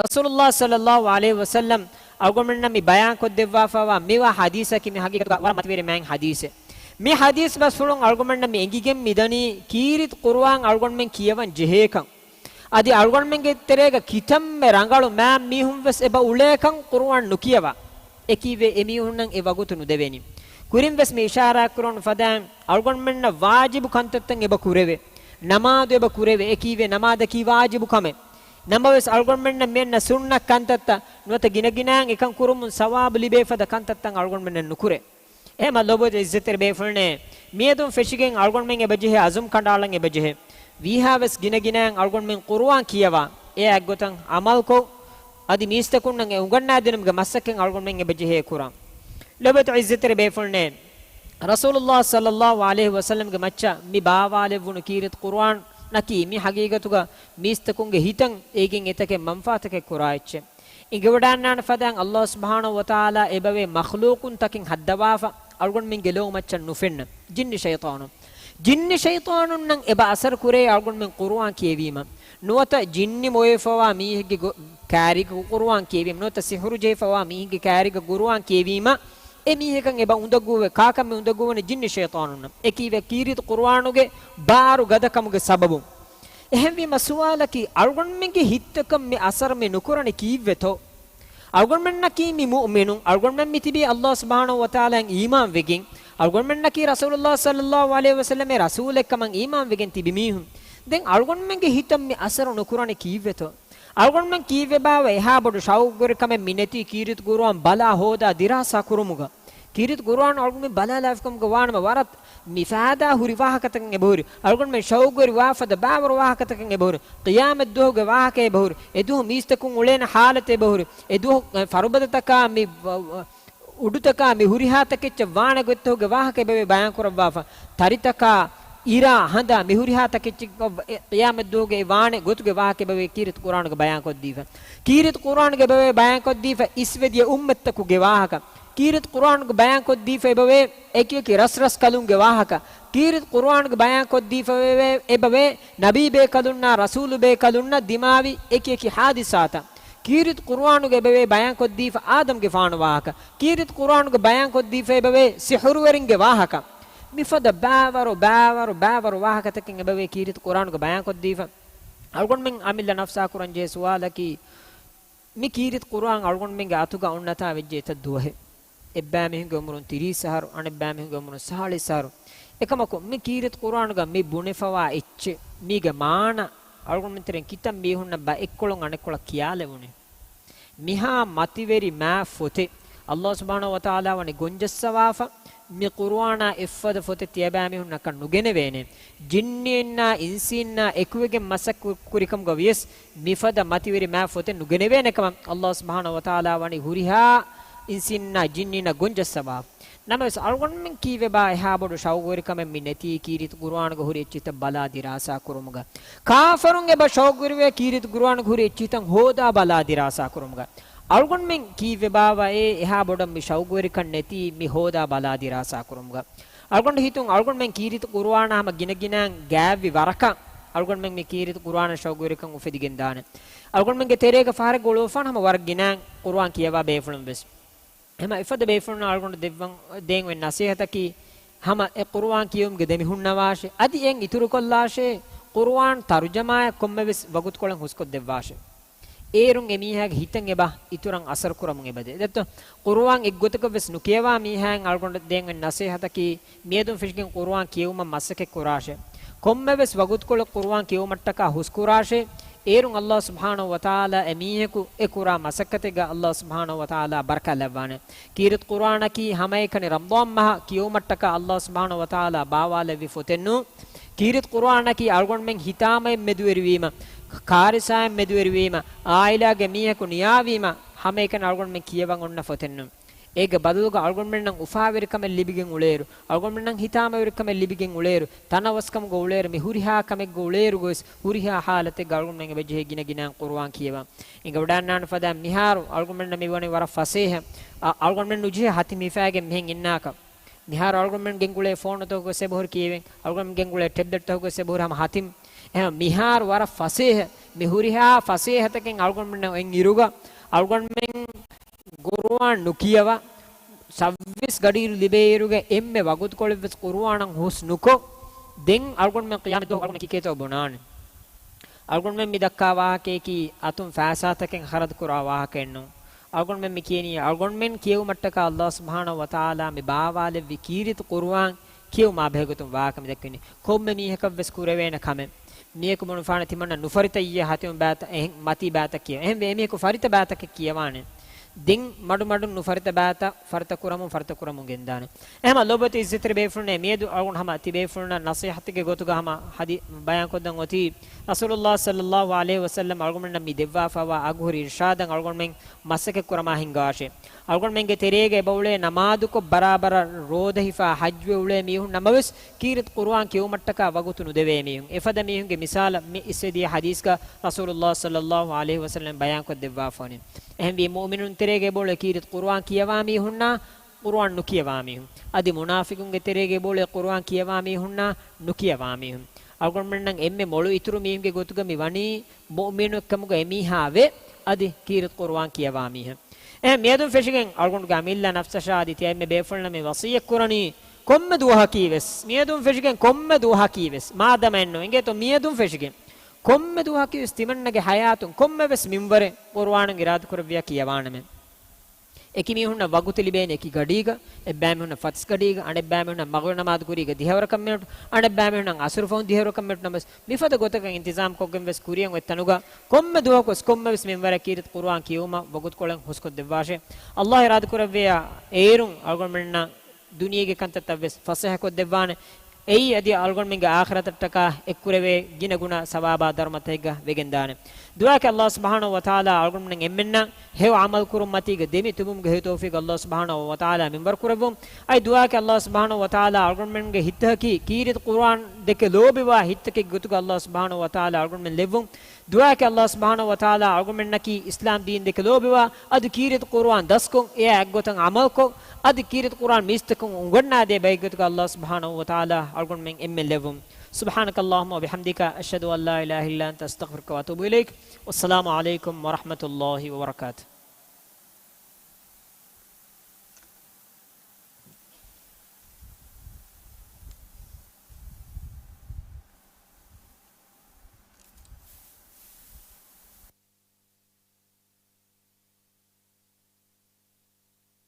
ރަސޫލުﷲ ޞައްލަﷲ ޢަލައިހި ވަސައްލަމް އަޅުގަނޑުމެންނަށް މި ބަޔާންކޮށްދެއްވާފައިވާ މިވާ ޙަދީޘަކީ މި ޙަޤީޤަތުގަ ވަރަށް މަތިވެރި މާތް ޙަދީޘެއް. މި ޙަދީޘް ބަސްފުޅުން އަޅުގަނޑުމެންނަށް މި އެނގިގެން މިދަނީ ކީރިތި ޤުރުއާން އަޅުގަނޑުމެން ކިޔަވަން ޖެހޭކަން. އަދި އަޅުގަނޑުމެންގެ ތެރޭގަ ކިތަންމެ ރަނގަޅު މާތް މީހުން ވެސް އެބަ އުޅޭކަން ޤުރުއާން ނުކިޔަވާ. އެކީވެ އެމީހުންނަށް އެ ވަގުތު ނުދެވޭނީ. ކުރިން ވެސް މި އިޝާރާތްކުރަން ފަދައިން އަޅުގަނޑުމެންނަށް ވާޖިބު ކަންތައްތައް އެބަ ކުރެވޭ. ނަމާދު އެބަ ކުރެވޭ. އެކީވެ ނަމާދަކީ ވާޖިބު ކަމެއް. ނަމަވެސް އަޅުގަނޑުމެންނަށް މިއަންނަ ސުންނަ ކަންތައްތައް ނުވަތަ ގިނަގިނައިން އެކަން ކުރުމުން ސަވާބު ލިބޭ ފަދަ ކަންތައްތައް އަޅުގަނޑުމެންނަށް ނުކުރޭ. އެހެމަ ލޯބިވެތި ޢިއްޒަތްތެރި ބޭފުޅުންނޭ، މިއަދުން ފެށިގެން އަޅުގަނޑުމެން އެބަޖެހޭ އަޒުމް ކަނޑައަޅަން އެބަޖެހޭ. ވީހާވެސް ގިނަގިނައިން އަޅުގަނޑުމެން ޤުރުއާން ކިޔަވާ، އެއާ އެއްގޮތަށް ޢަމަލުކޮށް، އަދި މީސްތަކުންނަށް އެ އުނގަންނާދިނުމުގެ މަސައްކަތް އަޅުގަނޑުމެން އެބަޖެހޭ ކުރަން. ލޯބިވެތި ޢިއްޒަތްތެރި ބޭފުޅުންނޭ، ރަސޫލުﷲ ޞައްލަﷲ ޢަލައިހި ވަސައްލަމްގެ މައްޗަށް މި ބާވާލެއްވުނު ކީރިތި ޤުރުއާނަކީ މި ޙަޤީޤަތުގަ މީސްތަކުންގެ ހިތަށް އޭގެން އެތަކެއް މަންފާތަކެއް ކުރާ އެއްޗެއް. އިނގިވަޑައިންނާނެ ފަދައިން ﷲ ސުބްޙާނަހޫ ވަތަޢާލާ އެބަވޭ މަޚްލޫޤުންތަކެއް ހައްދަވާފަ، އަޅުގަނޑުމެންގެ ލޯމައްޗަށް ނުފެންނަ ޖިންނި ޝައިޠާނު. ޖިންނި ޝައިޠާނުންނަށް އެބަ އަސަރު ކުރޭ އަޅުގަނޑުމެން ޤުރުއާން ކިޔެވީމަ. ނުވަތަ ޖިންނި މޮޔަފަވާ މީހެއްގެ ގޮ-، ކާރީގަ ޤުރުއާން ކިޔެވީމަ. ނުވަތަ ސިޙުރު ޖެހިފަވާ މީހެއްގެ ކާރީގަ ޤުރުއާން ކިޔެވީމަ. އެ މީހަކަށް އެބަ އުނދަގޫވެ، ކާކަށް މި އުނދަގޫވަނީ؟ ޖިންނި ޝައިޠާނުންނަށް. އެކީވެ ކީރިތި ޤުރުއާނުގެ ބާރު ގަދަކަމުގެ ސަބަބުން. އެހެންވީމަ ސުވާލަކީ، އަޅުގަނޑުމެންގެ ހިތްތަކަށް މި އަސަރު މި ނުކުރަނީ ކީއްވެތޯ؟ އަޅުގަނޑުމެންނަކީ މި މުއުމިނުން، އަޅުގަނޑުމެން މި ތިބީ ﷲ ސުބްޙާނަހޫ ވަތަޢާލާއަށް އީމާންވެގެން، އަޅުގަނޑުމެންނަކީ ރަސޫލުﷲ ޞައްލަﷲ ޢަލައިހި ވަސައްލަމްގެ ރަސޫލެއްކަމަށް އީމާންވެގެން ތިބި މީހުން. ދެން އަޅުގަނޑުމެންގެ ހިތަށް މި އަސަރު ނުކުރަނީ ކީއްވެތޯ؟ އަޅުގަނޑުމެން ކީއްވެބާވަ އެހާ ބޮޑު ޝައުގުވެރިކަމެއް މި ނެތީ ކީރިތި ޤުރުއާން ބަލާ ހޯދާ ދިރާސާ ކުރުމުގަ؟ ކީރިތި ޤުރުއާން އަޅުގަނޑުމެން ބަލާލާފިކަމުގަ ވާނަމަ ވަރަށް މި ފައިދާ ހުރި ވާހަކަތަކެއް އެބަހުރި. އަޅުގަނޑުމެން ޝައުގުވެރި ވާ ފަދަ ބާވަރު ވާހަކަތަކެއް އެބަހުރި. ޤިޔާމަތްދުވަހުގެ ވާހަކަ އެބަހުރި. އެދުވަހު މީސްތަކުން އުޅޭނެ ޙާލަތެއް އެބަހުރި. އެދުވަހު، އަ، ފަރުބަދަތަކާ މި، އަ، އަ، އުޑުތަކާ މި ހުރިހާ ތަކެއްޗެއް ވާނެ ގޮތްތަކުގެ ވާހަކަ އެބަވޭ ބަޔާންކުރައްވާފަ. ތަރިތަކާ، އިރާ، ހަނދާ މި ހުރިހާ ތަކެއްޗެއް އެ ޤިޔާމަތްދުވަހުގެ ވާނެ ގޮތުގެ ވާހަކަ އެބަވޭ ކީރިތި ޤުރުއާނުގަ ބަޔާންކޮށްދީފަ. ކީރިތި ޤުރުއާނުގަ އެބަވޭ ބަޔާންކޮށްދީފަ އިސްވެދިޔަ އުއްމަތްތަކުގެ ވާހަކަ. ކީރިތި ޤުރުއާނުގަ ބަޔާންކޮށްދީފަ އެބަވޭ އެކިއެކި ރަސްރަސްކަލުންގެ ވާހަކަ. ކީރިތި ޤުރުއާނުގަ ބަޔާންކޮށްދީފަ އެބަވޭ، އެބަވޭ ނަބީބޭކަލުންނާ ރަސޫލުބޭކަލުންނަށް ދިމާވި އެކިއެކި ޙާދިސާތައް. ކީރިތި ޤުރުއާނުގަ އެބަވޭ ބަޔާންކޮށްދީފަ އާދަމްގެފާނު ވާހަކަ. ކީރިތި ޤުރުއާނުގަ ބަޔާންކޮށްދީފަ އެބަވޭ ސިޙުރުވެރިންގެ ވާހަކަ. މިފަދަ ބާވަރު، ބާވަރު، ބާވަރު ވާހަކަތަކެއް އެބަވޭ ކީރިތި ޤުރުއާނުގަ ބަޔާންކޮށްދީފަ. އަޅުގަނޑުމެން އަމިއްލަ ނަފްސާ ކުރަންޖެހޭ ސުވާލަކީ، މި ކީރިތި ޤުރުއާން އަޅުގަނޑުމެންގެ އަތުގަ އޮންނަތާ ވެއްޖެ އެތައް ދުވަހެއް. އެއްބައިމީހުންގެ އުމުރުން ތިރީސް އަހަރު، އަނެއްބައިމީހުންގެ އުމުރުން ސާޅީސް އަހަރު. އެކަމަކު، މި ކީރިތި ޤުރުއާނުގަ މި ބުނެފަވާ އެއްޗެއް، މީގެ މާނަ އަޅުގަނޑުމެން ތެރެއިން ކިތަން މީހުންނަށް ބަ އެއްކޮޅުން އަނެއްކޮޅަށް ކިޔާލެވުނީ. މިހާ މަތިވެރި މާތް ފޮތެއް ﷲ ސުބްޙާނަހޫ ވަތަޢާލާ ވަނީ ގޮންޖައްސަވާފަ، މި ޤުރުއާނާ އެއްފަދަ ފޮތެއް ތިޔަބައިމީހުންނަކަށް ނުގެނެވޭނެ. ޖިންނީންނާ އިންސީންނާ އެކުވެގެން މަސައްކަތް ކުރިކަމުގަ ވިޔަސް، މިފަދަ މަތިވެރި މާތް ފޮތެއް ނުގެނެވޭނެ ކަމަށް ﷲ ސުބްޙާނަހޫ ވަތަޢާލާ ވަނީ ހުރިހާ އިންސީންނާ ޖިންނީންނާ ގޮންޖައްސަވާ. ނަމަވެސް، އަޅުގަނޑުމެން ކީއްވެބާ އެހާ ބޮޑު ޝައުގުވެރިކަމެއް މި ނެތީ ކީރިތި ޤުރުއާނުގަ ހުރި އެއްޗިތައް ބަލާ ދިރާސާ ކުރުމުގަ؟ ކާފަރުން އެބަ ޝައުގުވެރިވޭ ކީރިތި ޤުރުއާނުގަ ހުރި އެއްޗިތައް ހޯދާ ބަލާ ދިރާސާ ކުރުމުގަ. އަޅުގަނޑުމެން ކީއްވެބާވައޭ އެހާ ބޮޑަށް މި ޝައުގުވެރިކަން ނެތީ މި ހޯދާ ބަލާ ދިރާސާ ކުރުމުގަ؟ އަޅުގަނޑު ހިތުން އަޅުގަނޑުމެން ކީރިތި ޤުރުއާނާ ހަމަ ގިނަގިނައިން ގާތްވި ވަރަކަށް އަޅުގަނޑުމެން މި ކީރިތި ޤުރުއާނަށް ޝައުގުވެރިކަން އުފެދިގެންދާނެ. އަޅުގަނޑުމެންގެ ތެރޭގަ ފަހަރެއްގަ އުޅުއްވާފާނަ ހަމަ ވަރަށް ގިނައިން ޤުރުއާން ކިޔަވާ ބޭފުޅުން ވެސް. ހަމަ އެފަދަ ބޭފުޅުންނަށް އަޅުގަނޑު ދެއްވަން ދޭން އޮތް ނަސޭހަތަކީ، ހަމަ އެ ޤުރުއާން ކިޔެވުމުގެ ދެމިހުންނަވާށޭ، އަދި އެއިން އިތުރުކޮށްލާށޭ، ޤުރުއާން ތަރުޖަމާއެއް ކޮންމެވެސް ވަގުތުކޮޅެއް ހުސްކޮށްދެއްވާށޭ. އޭރުން އެމީހާގެ ހިތަށް އެބަ އިތުރަށް އަސަރު ކުރަމުން އެބަދޭ. ދެއްތޯ؟ ޤުރުއާން އެއްގޮތަކަށް ވެސް ނުކިޔަވާ މީހާއިން އަޅުގަނޑު ދޭން އޮތް ނަސޭހަތަކީ، މިއަދުން ފެށިގެން ޤުރުއާން ކިޔެވުމަށް މަސައްކަތް ކުރާށޭ. ކޮންމެވެސް ވަގުތުކޮޅެއް ޤުރުއާން ކިޔެވުމަށްޓަކާ ހުސްކުރާށޭ. އޭރުން ﷲ ސުބްޙާނަހޫ ވަތަޢާލާ އެމީހަކު އެ ކުރާ މަސައްކަތެއްގަ ﷲ ސުބްޙާނަހޫ ވަތަޢާލާ ބަރަކާތް ލައްވާނެ. ކީރިތި ޤުރުއާނަކީ ހަމައެކަނި ރަމަޟާން މަހަށް ކިޔެވުމަށްޓަކާ ﷲ ސުބްޙާނަހޫ ވަތަޢާލާ ބާވާލެއްވި ފޮތެއް ނޫން. ކީރިތި ޤުރުއާނަކީ އަޅުގަނޑުމެން ހިތާމައެއް މެދުވެރިވީމަ، ކާރިސާއެއް މެދުވެރިވީމަ، އާއިލާގެ މީހަކު ނިޔާވީމަ، ހަމައެކަނި އަޅުގަނޑުމެން ކިޔަވަން އޮންނަ ފޮތެއް ނޫން. އޭގެ ބަދަލުގަ އަޅުގަނޑުމެންނަށް އުފާވެރިކަމެއް ލިބިގެން އުޅޭއިރު، އަޅުގަނޑުމެންނަށް ހިތާމަވެރިކަމެއް ލިބިގެން އުޅޭއިރު، ތަނަވަސްކަމުގަ އުޅޭއިރު، މި ހުރިހާ ކަމެއްގަ އުޅޭއިރު ގޮސް، ހުރިހާ ޙާލަތެއްގަ އަޅުގަނޑުމެން އެބަޖެހޭ ގިނަ ގިނައިން ޤުރުއާން ކިޔަވަން. އިނގަވަޑައިގަންނާނެ ފަދައިން މިހާރު އަޅުގަނޑުމެންނަށް މިވަނީ ވަރަށް ފަސޭހަ. އަ، އަޅުގަނޑުމެން ނުޖެހޭ ހަތި ހިފައިގެން މިހެން އިންނާކަށް. މިހާރު އަޅުގަނޑުމެން ގެންގުޅޭ ފޯނުތަކުގަ އެބަހުރި ކިޔެވެން، އަޅުގަނޑުމެން ގެންގުޅޭ ޓެބްލެޓްތަކުގަ އެބަހުރި ހަމަ ހަތިން. އެހެން މިހާރު ވަރަށް ފަސޭހަ، މި ހުރިހާ ފަސޭހަތަކެއް އަޅުގަނޑުމެންނަށް އޮތް އިރުގަ، އަޅުގަނޑުމެން ޤުރުއާން ނުކިޔަވާ، ސައްވީސް ގަޑިއިރު ލިބޭއިރުގެ އެންމެ ވަގުތުކޮޅެއްވެސް ޤުރުއާނަށް ހުސް ނުކޮށް، ދެން އަޅުގަނޑުމެން ޤިޔާމަތްދުވަހު އަޅުގަނޑު ކިކޭތޯ ބުނާނެ. އަޅުގަނޑުމެން މި ދައްކާ ވާހަކަޔަކީ އަތުން ފައިސާތަކެއް ޚަރަދު ކުރާ ވާހަކައެއް ނޫން. އަޅުގަނޑުމެން މި ކިޔަނީ، އަޅުގަނޑުމެން ކިޔެވުމަށްޓަކާ ﷲ ސުބްޙާނަހޫ ވަތަޢާލާ މި ބާވާލެއްވި ކީރިތި ޤުރުއާން ކިޔެވުމާ ބެހޭގޮތުން ވާހަކަ މި ދެއްކެވެނީ. ކޮންމެ މީހަކަށްވެސް ކުރެވޭނެ ކަމެއް. މީހަކު ބުނުފާނެ ތިމަންނަ ނުފަރިތަ އިއްޔެ ހަތި ބާތަ، އެހެން މަތީ ބާތައް ކިޔަވާ. އެހެންވެ އެމީހަކު ފަރިތަ ބާތަކެއް ކިޔަވާނެ. ދެން މަޑުމަޑުން ނުފަރިތަ ބާތައް ފަރިތަ ކުރަމުން، ފަރިތަ ކުރަމުން ގެންދާނެ. އެހެންމަ ލޯބިވެތި އިއްޒަތްތެރި ބޭފުޅުންނޭ، މިއަދު އަޅުގަނޑު ހަމަ ތިބޭފުޅުންނަށް ނަސޭހަތެއްގެ ގޮތުގަ ހަމަ ހަދި ބަޔާންކޮށްދަން އޮތީ، ރަސޫލުﷲ ޞައްލަﷲު ޢަލައިހި ވަސައްލަމް އަޅުގަނޑުމެންނަށް މި ދެއްވާފައިވާ އަގުހުރި އިރްޝާދަށް އަޅުގަނޑުމެން މަސައްކަތް ކުރަމާ ހިންގާށޭ. އަޅުގަނޑުމެންގެ ތެރޭގަ އެބައުޅޭ ނަމާދުކޮށް ބަރާބަރަށް ރޯދަ ހިފާ ހައްޖުވެ އުޅޭ މީހުން ނަމަވެސް، ކީރިތި ޤުރުއާން ކިޔެވުމަށްޓަކާ ވަގުތު ނުދެވޭ މީހުން. އެފަދަ މީހުންގެ މިސާލަށް މި އިސްވެދިޔަ ޙަދީޘްގަ ރަސޫލުﷲ ޞައްލަﷲު ޢަލައިހި ވަސައްލަމް ބަޔާންކޮށްދެއްވާފަވަނީ. އެހެންވީ މުއުމިނުން ތެރޭގަ އެބައުޅޭ ކީރިތި ޤުރުއާން ކިޔަވާ މީހުންނާ، ޤުރުއާން ނުކިޔަވާ މީހުން. އަދި މުނާފިޤުންގެ ތެރޭގަ އެބައުޅޭ ޤުރުއާން ކިޔަވާ މީހުންނާ، ނުކިޔަވާ މީހުން. އަޅުގަނޑުމެންނަށް އެންމެ މޮޅު އިތުރު މީހުންގެ ގޮތުގަ މި ވަނީ މުއުމިނު ކަމުގަ އެމީހާ ވެ، އަދި ކީރިތި ޤުރުއާން ކިޔަވާ މީހެއް. އެހެން މިއަދުން ފެށިގެން އަޅުގަނޑުގެ އަމިއްލަ ނަފްސަށާ އަދި ތިޔައިމެ ބޭފުޅުންނަށް މި ވަޞިއްޔަތް ކުރަނީ، ކޮންމެ ދުވަހަކީ ވެސް، މިއަދުން ފެށިގެން ކޮންމެ ދުވަހަކީ ވެސް، މާދަމައެއްނު އިނގޭތޯ، މިއަދުން ފެށިގެން ކޮންމެ ދުވަހަކީ ވެސް ތިމަންނަގެ ޙަޔާތުން ކޮންމެ ވެސް މިންވަރެއް ޤުރުއާނުން އިރާދަ ކުރެއްވިޔާ ކިޔަވާނަމޭ. އެކި މީހުންނަށް ވަގުތު ލިބޭނެ އެކި ގަޑީގަ، އެއްބައިމީހުންނަށް ފަތިސް ގަޑީގަ، އަނެއްބައިމީހުންނަށް މަޣްރިބު ނަމާދު ކުރީގަ ދިހަވަރަކަށް މިނެޓު، އަނެއްބައިމީހުންނަށް އަސުރު ފަހުން ދިހަވަރަކަށް މިނެޓު ނަމަވެސް، މިފަދަ ގޮތަކަށް އިންތިޒާމް ކޮށްގެން ވެސް ކުރިއަށް އޮތް ތަނުގަ ކޮންމެ ދުވަހަކު ވެސް ކޮންމެ ވެސް މިންވަރެއް ކީރިތި ޤުރުއާން ކިޔެވުމަށް ވަގުތުކޮޅެއް ހުސްކޮށްދެއްވާށޭ. ﷲ އިރާދަކުރެއްވިއްޔާ އޭރުން އަޅުގަނޑުމެންނަށް ދުނިޔޭގެ ކަންތައްތައް ވެސް ފަސޭހަކޮށްދެއްވާނެ. އެއީ އަދި އަޅުގަނޑުމެންގެ އާޚިރަތަށްޓަކާ އެއްކުރެވޭ ގިނަ ގުނަ ސަވާބާ ދަރުމަތަކެއްގަ ވެގެންދާނެ. ދުޢާއަކީ ﷲ ސުބްޙާނަހޫ ވަތަޢާލާ އަޅުގަނޑުމެން އެންމެންނަށް ހެޔޮ ޢަމަލު ކުރުންމަތީގަ ދެމި ތިބުމުގެ ހެޔޮ ތައުފީޤު ﷲ ސުބްޙާނަހޫ ވަތަޢާލާ މިންވަރު ކުރެއްވުން. އަދި ދުޢާއަކީ ﷲ ސުބްޙާނަހޫ ވަތަޢާލާ އަޅުގަނޑުމެންގެ ހިތަކީ ކީރިތި ޤުރުއާން ދެކެ ލޯބިވާ ހިތަކެއް ގޮތުގަ ﷲ ސުބްޙާނަހޫ ވަތަޢާލާ އަޅުގަނޑުމެން ލެއްވުން. ދުޢާއަކީ ﷲ ސުބްޙާނަހޫ ވަތަޢާލާ އަޅުގަނޑުމެންނަކީ އިސްލާމް ދީން ދެކެ ލޯބިވާ، އަދި ކީރިތި ޤުރުއާން ދަސްކޮށް، އެއާ އެއްގޮތަށް ޢަމަލުކޮށް، އަދި ކީރިތި ޤުރުއާން މީސްތަކުން އުނގަންނާދޭ ބައެއްގޮތަކަށް ﷲ ސުބްޙާނަހޫ ވަތަޢާލާ އަޅުގަނޑުމެން އެންމެން ލެއްވުން. سبحانك اللهم وبحمدك، أشهد أن لا إله إلا أنت، أستغفرك وأتوب إليك. والسلام عليكم ورحمة الله وبركاته.